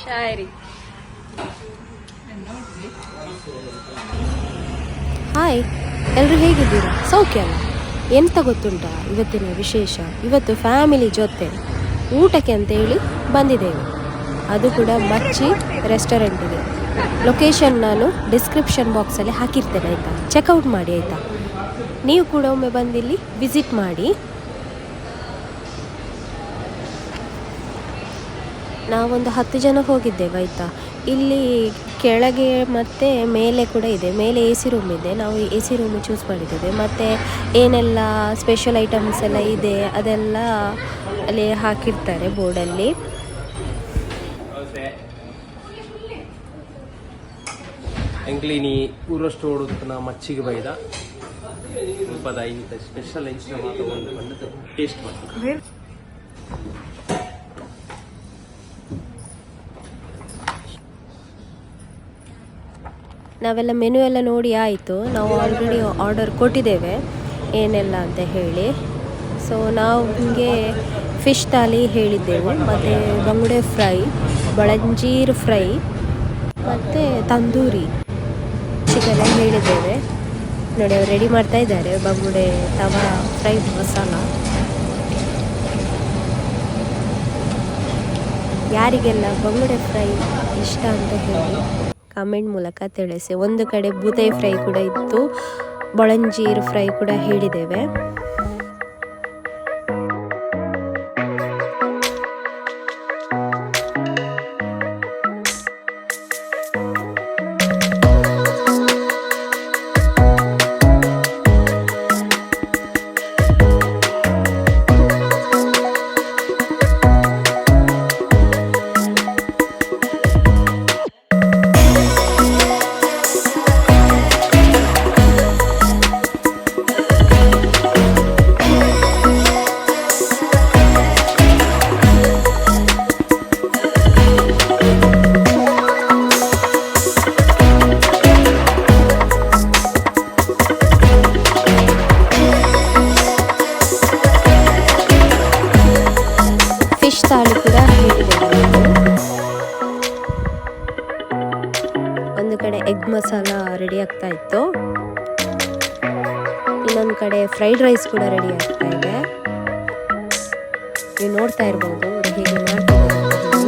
ಶಾಯರಿ. Hi ಎಲ್ಲರೂ, ಹೇಗಿದ್ದೀರಾ? ಸೌಖ್ಯ ಅಲ್ಲ? ಎಂತ ಗೊತ್ತುಂಟಾ ಇವತ್ತಿನ ವಿಶೇಷ? ಇವತ್ತು ಫ್ಯಾಮಿಲಿ ಜೊತೆ ಊಟಕ್ಕೆ ಅಂತೇಳಿ ಬಂದಿದ್ದೇವೆ. ಅದು ಕೂಡ ಮಚ್ಚಿ ರೆಸ್ಟೋರೆಂಟಿಗೆ. ಲೊಕೇಶನ್ ನಾನು ಡಿಸ್ಕ್ರಿಪ್ಷನ್ ಬಾಕ್ಸಲ್ಲಿ ಹಾಕಿರ್ತೇನೆ, ಆಯಿತಾ? ಚೆಕ್ಔಟ್ ಮಾಡಿ, ಆಯಿತಾ? ನೀವು ಕೂಡ ಒಮ್ಮೆ ಬಂದಿಲ್ಲಿ ವಿಸಿಟ್ ಮಾಡಿ. ನಾವೊಂದು 10 ಜನ ಹೋಗಿದ್ದೇವೆ, ಆಯಿತಾ? ಇಲ್ಲಿ ಕೆಳಗೆ ಮತ್ತು ಮೇಲೆ ಕೂಡ ಇದೆ. ಮೇಲೆ ಎ ಸಿ ರೂಮ್ ಇದೆ. ನಾವು ಎ ಸಿ ರೂಮ್ ಚೂಸ್ ಮಾಡಿದ್ದೇವೆ. ಮತ್ತು ಏನೆಲ್ಲ ಸ್ಪೆಷಲ್ ಐಟಮ್ಸ್ ಎಲ್ಲ ಇದೆ, ಅದೆಲ್ಲ ಅಲ್ಲಿ ಹಾಕಿರ್ತಾರೆ ಬೋರ್ಡಲ್ಲಿ. ಎಂಕ್ಲಿನಿ ಊರಷ್ಟು ಓಡುತ್ತನ ಮಚ್ಚಿಗೆ ಬೈದ ಮುಲ್ಪದ ಐತ ಸ್ಪೆಷಲ್ ಎಂಚಿನ ಮಾತ ಒಂದು ಬಂದದ್ದು ಟೇಸ್ಟ್ ಮಾಡ್ತಾರೆ. ನಾವೆಲ್ಲ ಮೆನು ಎಲ್ಲ ನೋಡಿ ಆಯಿತು. ನಾವು ಆಲ್ರೆಡಿ ಆರ್ಡರ್ ಕೊಟ್ಟಿದ್ದೇವೆ ಏನೆಲ್ಲ ಅಂತ ಹೇಳಿ. ಸೊ ನಾವು ನಿಮಗೆ ಫಿಶ್ ಥಾಲಿ ಹೇಳಿದ್ದೆವು, ಮತ್ತು ಬಂಗುಡೆ ಫ್ರೈ, ಬಳಂಜೀರ್ ಫ್ರೈ ಮತ್ತು ತಂದೂರಿ ಚಿಕನ್ ಹೇಳಿದ್ದೇವೆ. ನೋಡಿ, ಅವರು ರೆಡಿ ಮಾಡ್ತಾ ಇದ್ದಾರೆ ಬಂಗುಡೆ ತವಾ ಫ್ರೈ ಮಸಾಲ. ಯಾರಿಗೆಲ್ಲ ಬಂಗುಡೆ ಫ್ರೈ ಇಷ್ಟ ಅಂತ ಹೇಳಿ ಕಾಮೆಂಟ್ ಮೂಲಕ ತಿಳಿಸಿ. ಒಂದು ಕಡೆ ಬೂತಾಯಿ ಫ್ರೈ ಕೂಡ ಇತ್ತು. ಬೊಳಂಜೀರ್ ಫ್ರೈ ಕೂಡ ಹೇಳಿದ್ದೇವೆ. ಫಿಶ್ ತಾಳಿ ಕೂಡ ಹೇಳಿದ್ದೇವೆ ನಾವು. ಒಂದು ಕಡೆ ಎಗ್ ಮಸಾಲ ರೆಡಿ ಆಗ್ತಾ ಇತ್ತು, ಇನ್ನೊಂದು ಕಡೆ ಫ್ರೈಡ್ ರೈಸ್ ಕೂಡ ರೆಡಿ ಆಗ್ತಾ ಇದೆ. ನೀವು ನೋಡ್ತಾ ಇರ್ಬೋದು ಅವ್ರು ಹೇಗೆ ಮಾಡ್ತಿದ್ದಾರೆ ಅಂತ ಹೇಳಿ.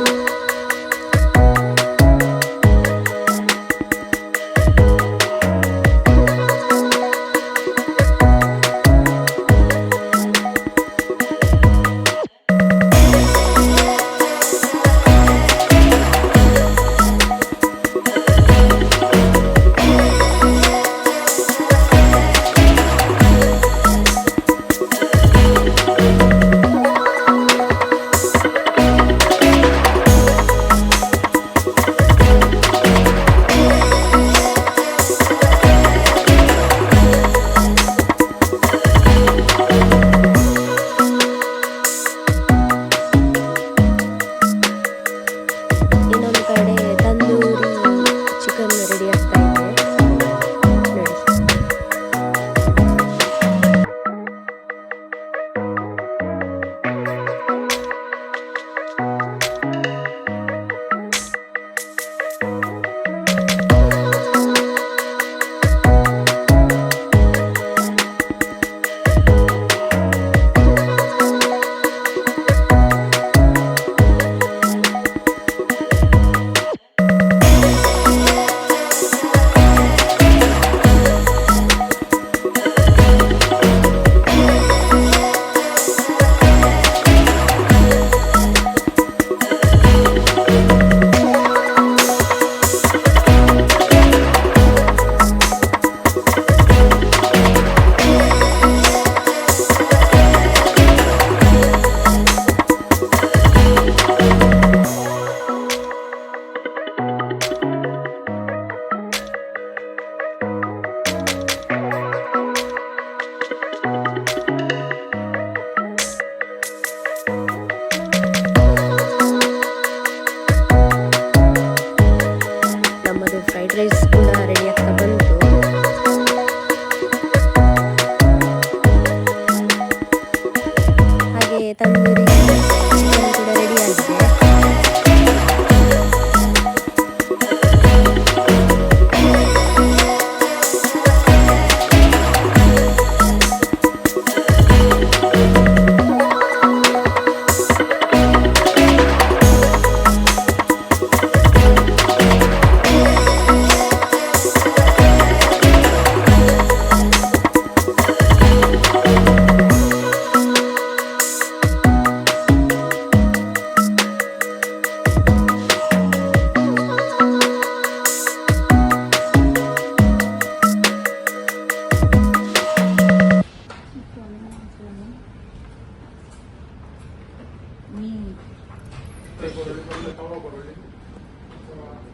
ತವಾ ಕೊರೊಳಿ,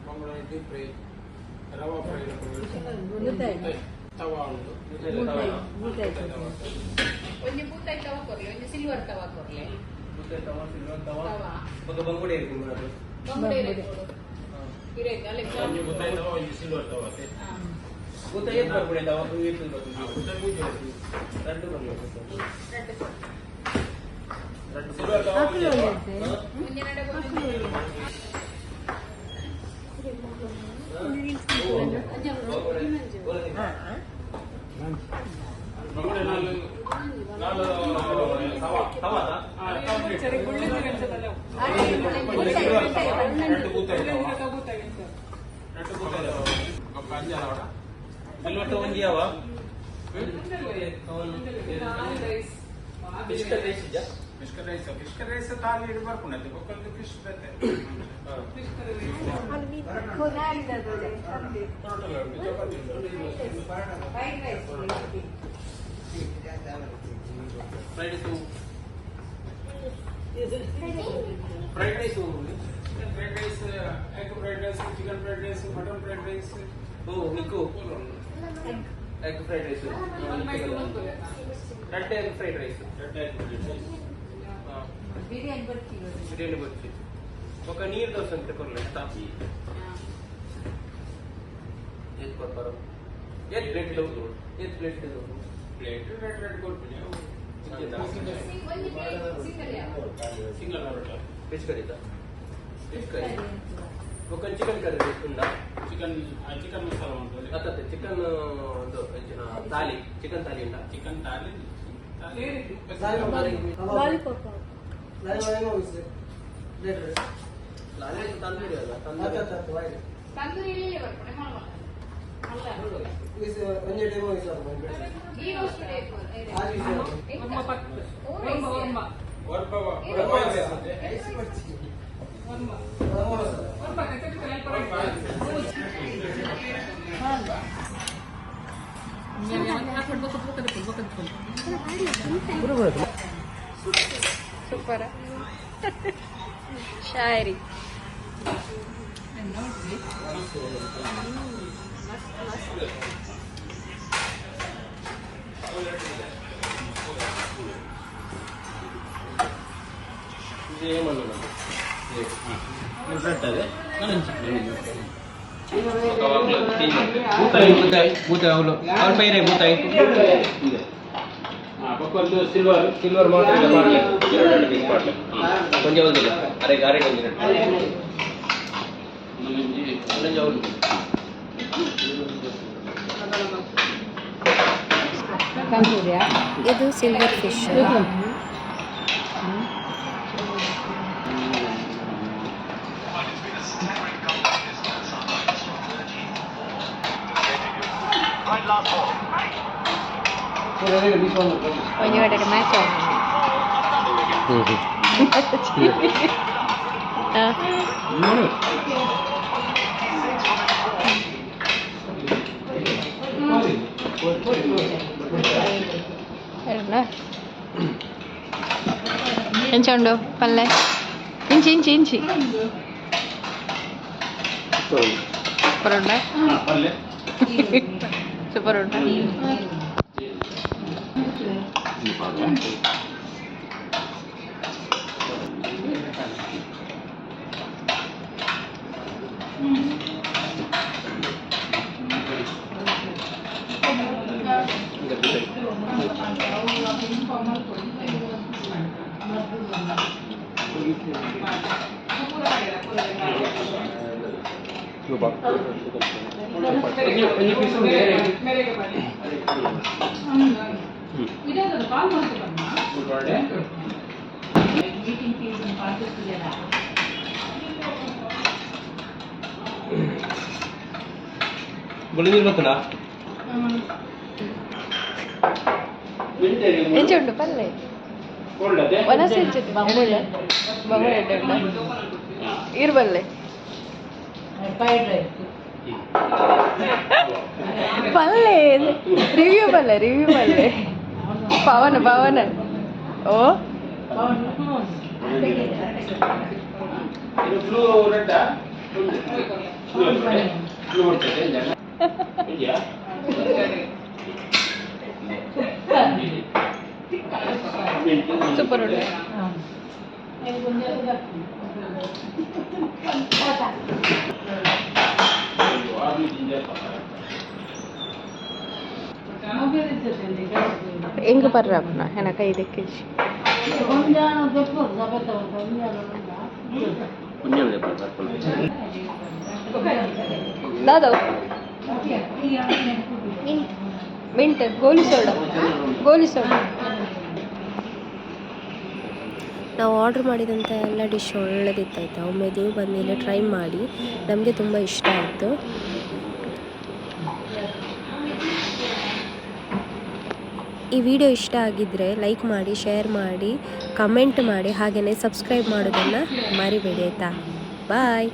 ಬಂಗುಡೆ ಡೀಪ್ ಫ್ರೈ, ರವಾ ಫ್ರೈ ಕೊರೊಳಿ, ತವಾ ಉಂಟು. ಒಂಜಿ ಬೂತಾಯಿ ತವ ಕೊರ್ಲೆ, ಒಂಜಿ ಸಿಲ್ವರ್ ತವ ಕೊರ್ಲೆ. ತವಾ, ಸಿಲ್ವರ್ ತವಾ. ತವಾ. ಬೊಕ ಬಂಗುಡೆ ಇರ್ತೀನಿ ಅದು. ಬಂಗುಡೆ ಇರೆ ಕೊಡು. ಇರೆ ಅಲೆ. ಒಂಜಿ ಬೂತಾಯಿ ತವಾ, ಒಂಜಿ ಸಿಲ್ವರ್ ತವಾ. ಬೂತಾಯಿ ಏತ್ ಬರ್ಪುಂಡು ತವಾ? ಏತ್ ಬರ್ಪುಂಡು? ಬೂತಾಯಿ ಮೂಜಿ ಬರ್ಪುಂಡು. ರಡ್ಡ್ ಬರ್ಪುಂಡು. ರಡ್ಡ್. ಸಿಲ್ವರ್ ತವಾ ಒಂಜಿ ತವಾ. ಒಂಜಿ ನಡೆ ಒಂಜಿ. ಬಂಗುಡೆ ನಾಲ್ ನಾಲ್ ತವಾ. ತವಾದ? ಆ, ತವಾ ಪ್ಲೇಟ್. ಒಂಜಿ ಸಿಲ್ವರ್ ತವಾ, ರಡ್ಡ್ ಬೂತಾಯಿ ತವಾ. ರಡ್ಡ್ ಬೂತಾಯಿ ತವಾ. ಬೊಕ್ಕ ಅಂಜಲ್ ಅವಡ. ಸಿಲ್ವರ್ ತವಾ ಒಂಜಿ ಯಾವ? ಫಿಶ್ ಕರಿ ರೈಸ್ ಇಜ್ಜಾ? Fish curry rice, fish curry rice thali ಇಡು ಬರ್ಪುಂಡು ಬೊಕ್ಕ ಫಿಶ್ ಬೇತೆ. ಪರೋಟ ಉಂಟು, ಚಪಾತಿ ಉಂಟು. Fried rice, fried rice. Chicken fried rice, egg fried rice, chicken fried rice, mutton fried rice. ಓ ನಿಕ್ಕು ಎಗ್ ಫ್ರೈಡ್ ರೈಸ್, ರಡ್ಡ್ egg fried rice. Red egg fried rice. Biryani ಬರ್ತೀವಿ. ಬಿರಿಯಾನಿ ಬೊಚ್ಚಿ, ಬೊಕ ನೀರ್ ದೋಸೆ ಅಂತ ಕೊರ್ಲೆ ಇತ್ತ. ಏತ್ ಕೊರ್ಪರು? ಏತ್ ಪ್ಲೇಟ್? ಏತ್ ಪ್ಲೇಟ್? ಪ್ಲೇಟ್ ರೆಡ್ ರೆಡ್ ಕೊರ್ಪಿನಿ. ಒಂಜಿ ಪ್ಲೇಟ್ ಸಿಂಗಲ್ ಯಾವ? Single parotta. Fish curry, fish curry ಬೊಕ chicken curry ಉಂಡಾ? Chicken, chicken masala ಉಂಟು. ಅತ್ತ, ಚಿಕನ್ ಒಂದು ಎಂಚಿನ ತಾಲಿ, ಚಿಕನ್ ತಾಲಿ ಉಂಡಾ? ಚಿಕನ್ ತಾಲಿ, ತಾಲಿ. ಲಾಲಿಪಾಪ್. ಲಾಲಿ ತಂದೂರಿ ಅಲ್ಲ, ತಂದೂರಿ. ತಂದೂರಿ ಇಲ್ಲಿ ಬರ್ಪಣೆ ಮಾಡುವ ಅಲ್ಲ. ಈ ರೋಸ್ಟ್ ಬೇಕು. ಒರ್ಬ ಒರ್ಬ ರೈಸ್ ಅದೇ. ಒರ್ಬ ರೈಸ್. ಸೂಪರ್ ಶಾಯರಿ. ಇದು ಏಮನ್ನು ಬೂತಾಯಿ, ಬೂತಾಯಿ, ಬೂತಾಯಿ ಅವಳು ಅವ್ರ ಪೈರೆ ಬೂತಾಯಿ. ಬೊಕ್ಕ ಒಂದು ಸಿಲ್ವರ್. ಸಿಲ್ವರ್ ಮಾತ್ರ ಇಲ್ಲ, ಮಾಡಲಿ ಎರಡು ಎರಡು ಪೀಸ್ ಮಾಡಲಿ. ಕೊಂಚ ಒಂದಿಲ್ಲ, ಅರೆ ಅರೆ ಕೊಂಚ ಒಂಜಿ. ಅಲ್ಲಂಜ ಅವಳು. ಇದು ಸಿಲ್ವರ್ ಫಿಶ್. ಒಂಜಿ ಕಡೆಗೆ ಮ್ಯಾಚ್. ಎಂಚ ಉಂಡು ಪಲ್ಲೆ? ಇಂಚಿ ಇಂಚಿ ಇಂಚಿ ಸೂಪರ್ ಉಂಡ. ಪಲ್ಯ. ಸೂಪರ್ ಉಂಟು. ಒಂಜಿ ಪೀಸ್ ಉಂಡು. ಬುಳಿನೀರು ಗೊತ್ತಲ್ಲ. ಎಂಚ ಉಂಡು ಪಲ್ಲೆ? ಕೋಲ್ಡ್ ಅದೇ. ವನಸ್ ಎಂಚ? ಬಂಗುಡೆ, ಬಂಗುಡೆ ಎಡ್ಡೆ ಉಂಡ. ಇರ್ ಬಲ್ಲೆ ಪಲ್ಲೆ ರಿವ್ಯೂ, ಪಲ್ಲೆ ರಿವ್ಯೂ, ಪಲ್ಲೆ. ಪವನ, ಪವನ ಓ. ಬ್ಲೂ ರೆಡ್ ಬ್ಲೂ ಸೂಪರ್ ಉಂಡು. ಎಂಗ್ ಬರ್ರಪ್ಪನ ಹೆಣ ಕೈ ದೆಕ್ಕಿಜಿ. ದಾದವ್ ಮಿಂಟ್, ಗೋಲಿ ಸೋಡಾ, ಗೋಲಿ ಸೋಡಾ. ನಾವು ಆರ್ಡ್ರ್ ಮಾಡಿದಂಥ ಎಲ್ಲ ಡಿಶ್ ಒಳ್ಳೆದಿತ್ತಾಯ್ತಾ. ಒಮ್ಮೆ ನೀವು ಬಂದು ಇಲ್ಲಿ ಟ್ರೈ ಮಾಡಿ. ನಮಗೆ ತುಂಬ ಇಷ್ಟ ಆಯಿತು. ಈ ವಿಡಿಯೋ ಇಷ್ಟ ಆಗಿದ್ದರೆ ಲೈಕ್ ಮಾಡಿ, ಶೇರ್ ಮಾಡಿ, ಕಮೆಂಟ್ ಮಾಡಿ, ಹಾಗೆಯೇ ಸಬ್ಸ್ಕ್ರೈಬ್ ಮಾಡೋದನ್ನು ಮರಿಬೇಡಿ ಆಯಿತಾ. ಬಾಯ್.